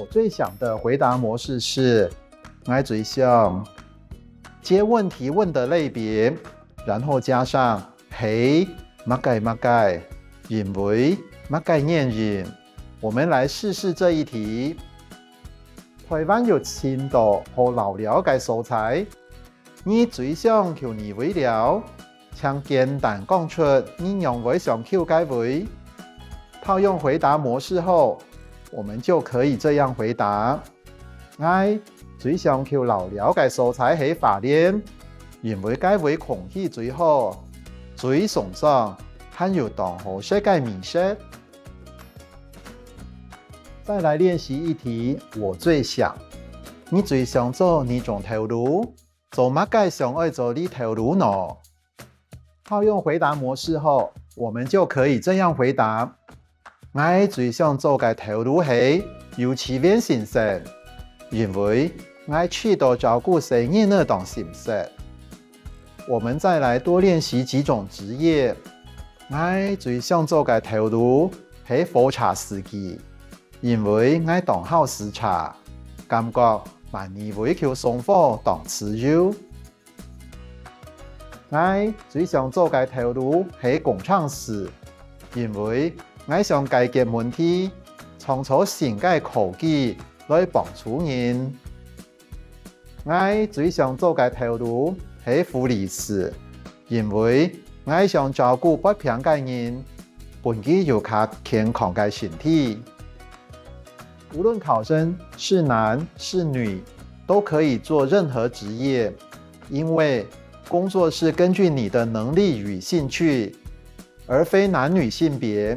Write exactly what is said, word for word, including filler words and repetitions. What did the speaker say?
我最想的回答模式是：𠊎最想。接問提問的類別，然後加上係麼个麼个，因為麼个原因。我們來試試這一題。台灣有盡多好尞尞个所在，你最想去哪位尞？請簡單講出你仰會想去个位。套用回答模式後，我們就可以這樣回答：𠊎最想去尞尞个所在係花蓮，因為該位空氣最好、最鬆爽，還有當好食个美食。再來練習一題，我最想。你最想做哪種頭路？做麼个想愛做這頭路呢？套用回答模式後，我們就可以這樣回答：𠊎最想做个頭路係幼稚園先生，因為𠊎試著照顧細人仔當心適。我們再來多練習幾種職業。𠊎最想做个頭路係火車司機，因為𠊎當好駛車，感覺滿哪位去送貨當自由。𠊎最想做个頭路係工程師，因為𠊎想解決問題，創造新个科技來幫助人。𠊎最想做个頭路係護理師，因為𠊎想照顧發病个人，分佢有較健康个身體。無論考生是男是女，都可以做任何職業，因為工作是根據你的能力與興趣，而非男女性別。